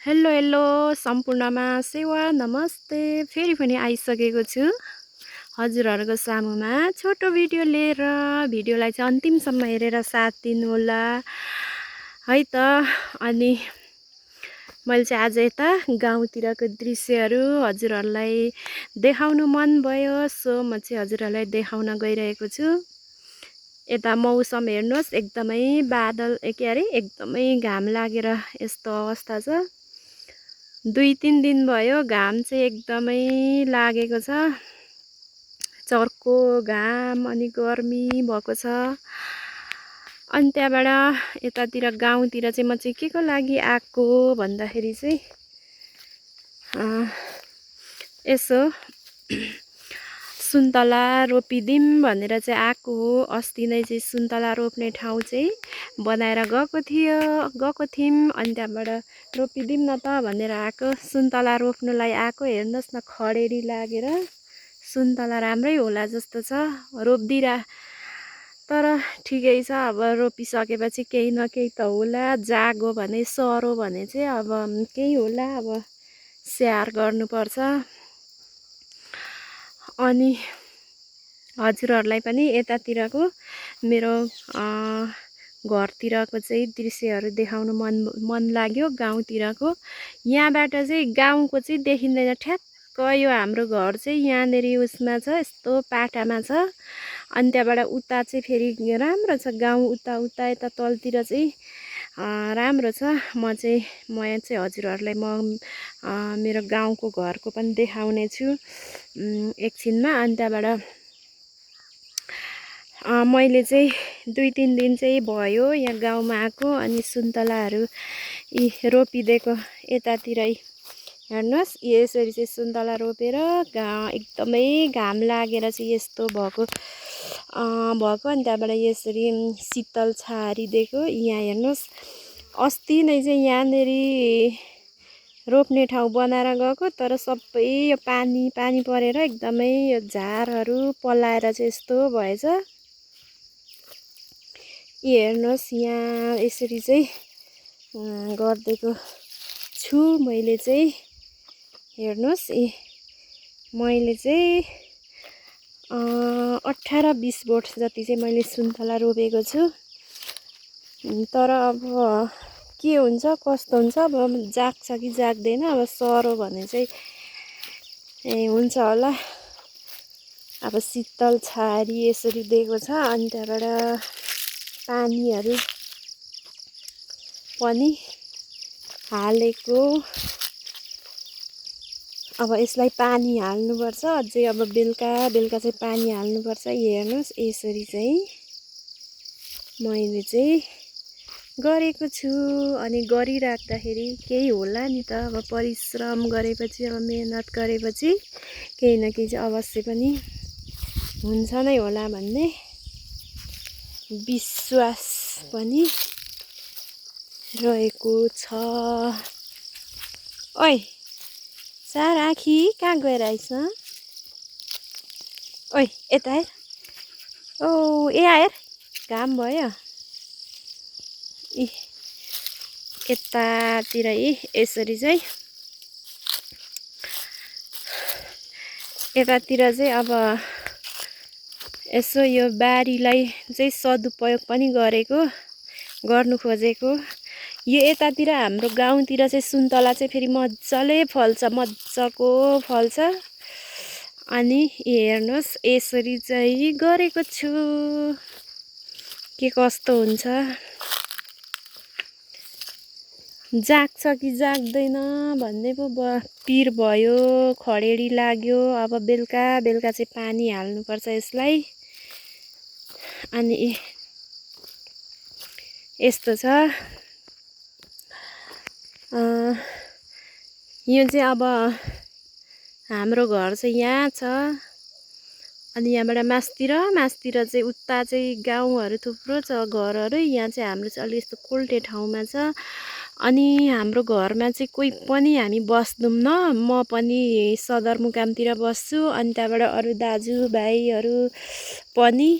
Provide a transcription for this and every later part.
Hello hello सम्पूर्णमा सेवा नमस्ते फेरि पनि आइसकेको छु हजुरहरूको सामुमा छोटो भिडियो लिएर भिडियोलाई चाहिँ अन्तिमसम्म हेरेर साथ दिनुहोला है त। अनि मैले चाहिँ आज यता गाउँतिरको दृश्यहरू हजुरहरूलाई देखाउनु मन भयो, सो म चाहिँ हजुरहरूलाई देखाउन गइरहेको छु। यता मौसम हेर्नुहोस्, एकदमै बादल के अरे एकदमै घाम लागेर यस्तो अवस्था छ। 2-3 दिन भयो घाम चाहिँ एकदमै लागेको छ, चर्को घाम अनि गर्मी भएको छ। अनि त्यहाँबाट यतातिर गाउँतिर चाहिँ म चाहिँ के को लागि आएको भन्दाखेरि चाहिँ यसो सुन्तला रोपिदिउँ भनेर चाहिँ आएको हो। अस्ति नै चाहिँ सुन्तला रोप्ने ठाउँ चाहिँ बनाएर गएको थियौँ अनि त्यहाँबाट रोपिदिउँ न त भनेर आएको। सुन्तला रोप्नुलाई आएको, हेर्नुहोस् न खडेरी लागेर सुन्तला राम्रै होला जस्तो छ, रोप्दिरा तर ठिकै छ। अब रोपिसकेपछि केही न केही त होला, जागो भने सरो भने चाहिँ अब केही होला, अब स्याहार गर्नुपर्छ। अनि हजुरहरूलाई पनि यतातिरको मेरो घरतिरको चाहिँ दृश्यहरू देखाउनु मन लाग्यो। गाउँतिरको यहाँबाट चाहिँ गाउँको चाहिँ देखिँदैन, ठ्याक्क यो हाम्रो घर चाहिँ यहाँनेरि उसमा छ, यस्तो पाटामा छ। अनि त्यहाँबाट उता चाहिँ फेरि राम्रो छ गाउँ, उता यता तलतिर चाहिँ राम्रो छ। म चाहिँ हजुरहरूलाई मेरो गाउँको घरको पनि देखाउने छु एकछिनमा। अनि त्यहाँबाट मैले चाहिँ 2-3 दिन चाहिँ भयो यहाँ गाउँमा आएको। अनि सुन्तलाहरू यी रोपिदिएको यतातिरै हेर्नुहोस्, यसरी चाहिँ सुन्तला रोपेर एकदमै घाम लागेर चाहिँ यस्तो भएको। अनि त्यहाँबाट यसरी शीतल छारिदिएको। यहाँ हेर्नुहोस्, अस्ति नै चाहिँ यहाँनेरि रोप्ने ठाउँ बनाएर गएको, तर सबै यो पानी परेर एकदमै यो झारहरू पलाएर चाहिँ यस्तो भएछ। हेर्नुहोस्, यहाँ यसरी चाहिँ गरिदिएको छु मैले चाहिँ। हेर्नुहोस्, मैले चाहिँ 18-20 बोट जति चाहिँ मैले सुन्तला रोपेको छु। तर अब के हुन्छ कस्तो हुन्छ, अब जाग्छ कि जाग्दैन, अब सरो भने चाहिँ हुन्छ होला। अब शीतल छारी यसरी दिएको छ। अनि त्यहाँबाट पानीहरू पनि हालेको। अब यसलाई पानी हाल्नुपर्छ अझै, अब बेलुका चाहिँ पानी हाल्नुपर्छ। हेर्नुहोस्, यसरी चाहिँ मैले चाहिँ गरेको छु। अनि गरिराख्दाखेरि केही होला नि त, अब परिश्रम गरेपछि, अब मेहनत गरेपछि केही न केही चाहिँ अवश्य पनि हुन्छ नै होला भन्ने विश्वास पनि रहेको छ। ओइ चार आँखी कहाँ गएर आइस? ओइ यता हेर, ओ हेर घाम भयो। यतातिर यसरी चाहिँ यतातिर चाहिँ अब यसो यो बारीलाई चाहिँ सदुपयोग पनि गर्नु खोजेको। यो यतातिर हाम्रो गाउँतिर चाहिँ सुन्तला चाहिँ फेरि मजाले फल्छ, मजाको फल्छ। अनि हेर्नुहोस्, यसरी चाहिँ गरेको छु, के कस्तो हुन्छ, जाग्छ कि जाग्दैन भन्ने पो पिर भयो, खडेरी लाग्यो। अब बेलुका चाहिँ पानी हाल्नुपर्छ यसलाई। अनि यस्तो छ। यो चाहिँ अब हाम्रो घर चाहिँ यहाँ छ। अनि यहाँबाट मास्तिर चाहिँ उता चाहिँ गाउँहरू थुप्रो छ घरहरू। यहाँ चाहिँ हाम्रो चाहिँ अलि यस्तो कोल्टे ठाउँमा छ। अनि हाम्रो घरमा चाहिँ कोही पनि हामी बस्दैनौँ न, म पनि सदरमुकामतिर बस्छु, अनि त्यहाँबाट अरू दाजुभाइहरू पनि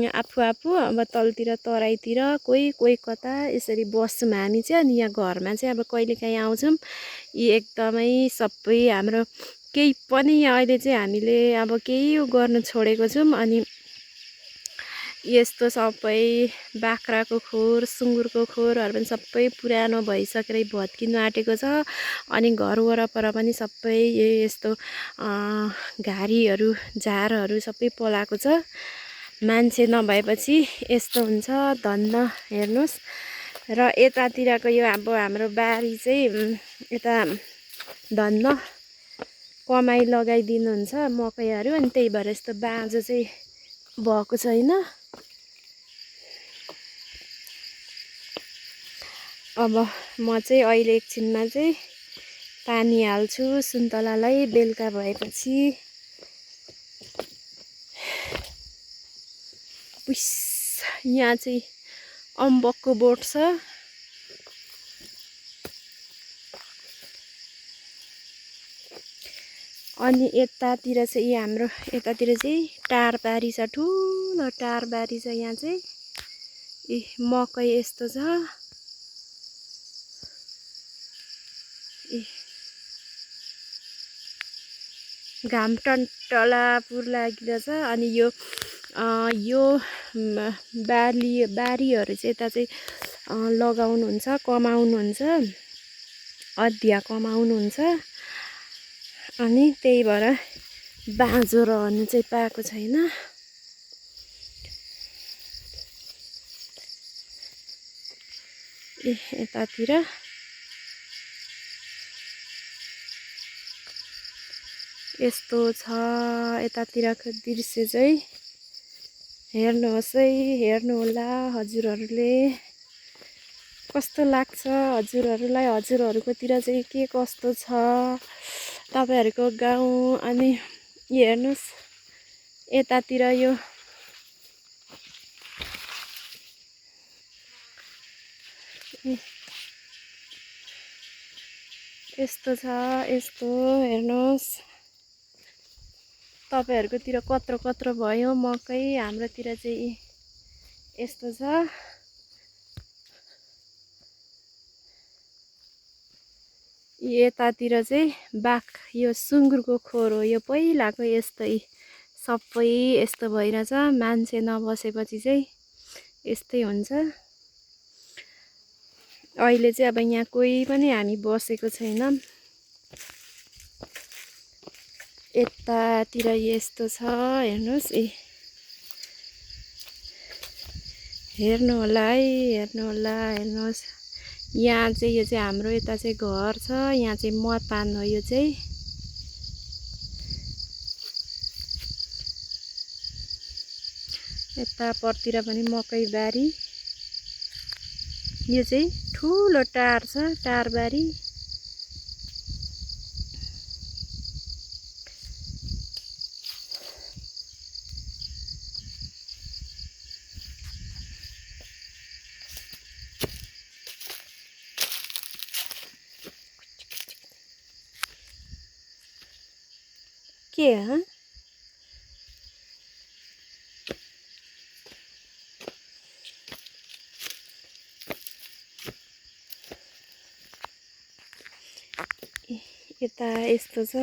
आफू आफू अब तलतिर तराईतिर कोही कोही कता यसरी बस्छौँ हामी चाहिँ। अनि यहाँ घरमा चाहिँ अब कहिलेकाहीँ आउँछौँ। यी एकदमै सबै हाम्रो केही पनि यहाँ अहिले चाहिँ हामीले अब केही गर्न छोडेको छौँ। अनि यस्तो सबै बाख्राको खोर सुँगुरको खोरहरू पनि सबै पुरानो भइसकेर भत्किनु आँटेको छ। अनि घर वरपर पनि सबै यस्तो घारीहरू झारहरू सबै पलाएको छ। मान्छे नभएपछि यस्तो हुन्छ धन्न। हेर्नुहोस्, र यतातिरको यो अब हाम्रो बारी चाहिँ यता धन्न कमाइ लगाइदिनुहुन्छ मकैहरू, अनि त्यही भएर यस्तो बाँझो चाहिँ भएको छैन। अब म चाहिँ अहिले एकछिनमा चाहिँ पानी हाल्छु सुन्तलालाई बेलुका भएपछि। यहाँ चाहिँ अम्बकको बोट छ। अनि यतातिर चाहिँ हाम्रो यतातिर चाहिँ टारबारी छ, ठुलो टारबारी छ। यहाँ चाहिँ मकै यस्तो छ। घाम टन्टला पुर लागिरहेछ। अनि यो बारीहरू चाहिँ यता चाहिँ लगाउनुहुन्छ, कमाउनुहुन्छ, अँदिया कमाउनुहुन्छ। अनि त्यही भएर बाँझो रहनु चाहिँ पाएको छैन। यतातिर यस्तो छ। यतातिरको दृश्य चाहिँ हेर्नुहोस् है, हेर्नुहोला हजुरहरूले कस्तो लाग्छ हजुरहरूलाई। हजुरहरूकोतिर चाहिँ के कस्तो छ तपाईँहरूको गाउँ। अनि हेर्नुहोस् यतातिर यो यस्तो छ, यस्तो हेर्नुहोस्। तपाईँहरूकोतिर कत्रो कत्रो भयो मकै, हाम्रोतिर चाहिँ यस्तो छ। यतातिर चाहिँ यो सुँगुरको खोर हो। यो पहिलाको यस्तै सबै यस्तो भइरहेछ। मान्छे नबसेपछि चाहिँ यस्तै हुन्छ। अहिले चाहिँ अब यहाँ कोही पनि हामी बसेको छैनौँ। यतातिर यस्तो छ, हेर्नुहोस्। हेर्नु होला है, हेर्नु होला, हेर्नुहोस्। यहाँ चाहिँ यो चाहिँ हाम्रो यता चाहिँ घर छ। यहाँ चाहिँ मतान हो। यो चाहिँ यता परतिर पनि मकै बारी। यो चाहिँ ठुलो टार छ, टारबारी। के हो यता यस्तो छ।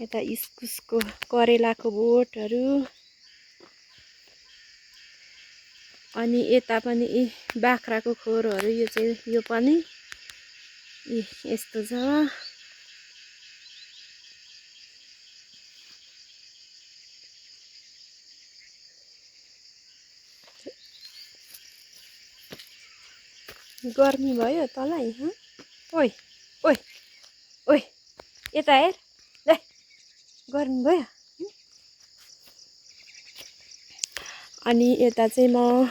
यता इस्कुसको करेलाको बोटहरू। अनि यता पनि बाख्राको खोरहरू। यो चाहिँ यो पनि यस्तो छ। गर्मी भयो तँलाई? ओइ ओइ ओइ यता हेर, ले गर्मी भयो। अनि यता चाहिँ म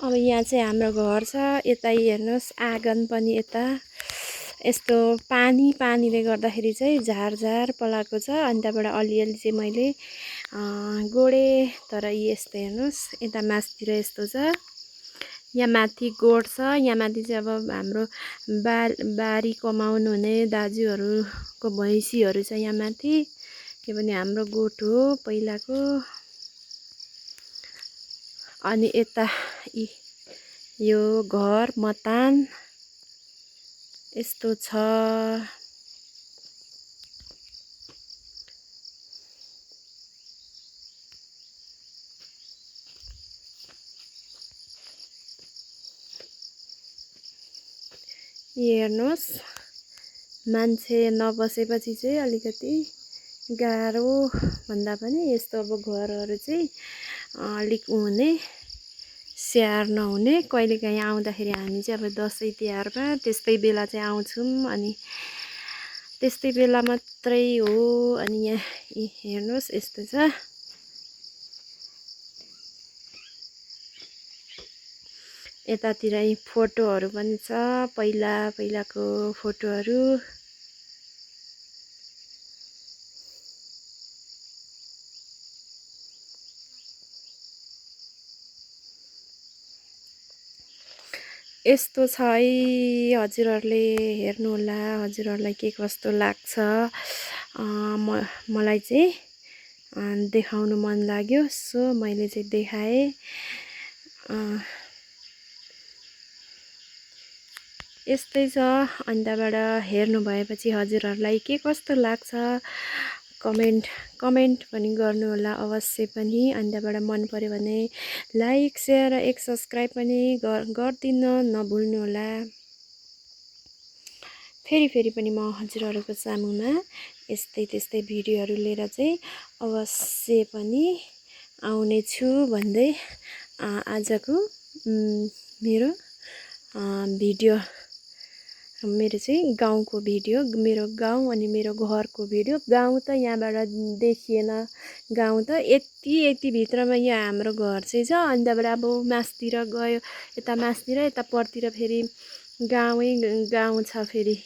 अब यहाँ चाहिँ हाम्रो घर छ। यता हेर्नुहोस्, आँगन पनि यता यस्तो पानीले गर्दाखेरि चाहिँ झारझार पलाएको छ। अनि त्यहाँबाट अलिअलि चाहिँ मैले गोडे तर यस्तो हेर्नुहोस् यता मासतिर यस्तो छ यहाँ माथि गोड छ यहाँ माथि चाहिँ अब हाम्रो बारी कमाउनु हुने दाजुहरूको भैँसीहरू छ यहाँ माथि के भने हाम्रो गोठ हो पहिलाको अनि यता यो घर मतान यस्तो छ हेर्नुहोस् मान्छे नबसेपछि चाहिँ अलिकति गाह्रो भन्दा पनि यस्तो अब घरहरू चाहिँ अलिक हुने स्याहार नहुने कहिलेकाहीँ आउँदाखेरि हामी चाहिँ अब दसैँ तिहारमा त्यस्तै बेला चाहिँ आउँछौँ अनि त्यस्तै बेला मात्रै हो अनि यहाँ हेर्नुहोस् यस्तो छ यतातिर फोटोहरू पनि छ पहिलाको फोटोहरू यस्तो छ है हजुरहरूले हेर्नुहोला हजुरहरूलाई के कस्तो लाग्छ मलाई चाहिँ देखाउनु मन लाग्यो सो मैले चाहिँ देखाएँ यस्तै छ अन्त्यबाट हेर्नु भएपछि हजुरहरूलाई के कस्तो लाग्छ कमेन्ट पनि गर्नु होला अवश्य पनि अन्त्यबाट मन पर्यो भने लाइक शेयर र एक सब्स्क्राइब पनि गर्दिन नभुल्नु होला फेरि पनि म हजुरहरूको सामुमा त्यस्तै भिडियोहरू लिएर चाहिँ अवश्य पनि आउने छु भन्दै आजको मेरो भिडियो मेरो चाहिँ गाउँको भिडियो मेरो गाउँ अनि मेरो घरको भिडियो गाउँ त यहाँबाट देखिएन गाउँ त यति भित्रमा यहाँ हाम्रो घर चाहिँ छ अनि त्यहाँबाट अब मासतिर गयो यता मासतिर यता परतिर फेरि गाउँ छ फेरि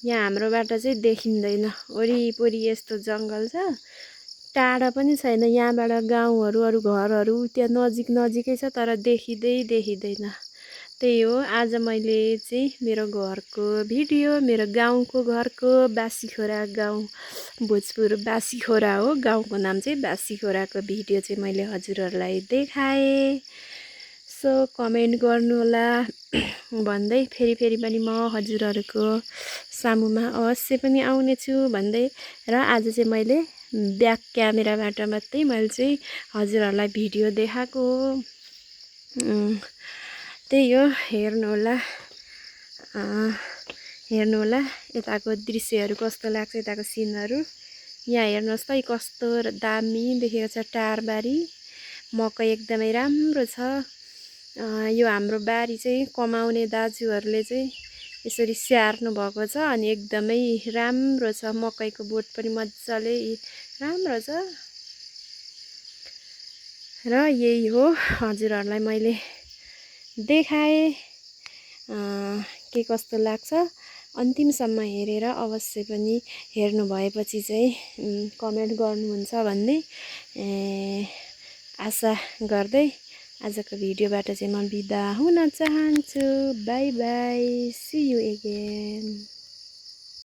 यहाँ हाम्रोबाट चाहिँ देखिँदैन वरिपरि यस्तो जङ्गल छ टाढा पनि छैन यहाँबाट गाउँहरू अरू घरहरू त्यहाँ नजिकै छ तर देखिँदैन त्यही हो आज मैले चाहिँ मेरो घरको भिडियो मेरो गाउँको घरको बासीखोरा गाउँ भोजपुर बासीखोरा हो गाउँको नाम चाहिँ बासीखोराको भिडियो चाहिँ मैले हजुरहरूलाई देखाएँ सो कमेन्ट गर्नु होला भन्दै फेरि पनि म हजुरहरूको सामुमा अवश्य पनि आउने छु भन्दै र आज चाहिँ मैले ब्याक क्यामेराबाट मात्रै मैले चाहिँ हजुरहरूलाई भिडियो देखाएको हो त्यही हो हेर्नु होला यताको दृश्यहरू कस्तो लाग्छ यताको सिनहरू यहाँ हेर्नुहोस् त कस्तो दामी देखेको छ टारबारी मकै एकदमै राम्रो छ यो हाम्रो बारी चाहिँ कमाउने दाजुहरूले चाहिँ यसरी स्याहार्नु भएको छ अनि एकदमै राम्रो छ मकैको बोट पनि मजाले राम्रो छ र यही हो हजुरहरूलाई मैले देखाएँ के कस्तो लाग्छ अन्तिमसम्म हेरेर अवश्य पनि हेर्नु भएपछि चाहिँ कमेन्ट गर्नुहुन्छ भन्ने आशा गर्दै आजको भिडियोबाट चाहिँ म बिदा हुन चाहन्छु bye bye see you again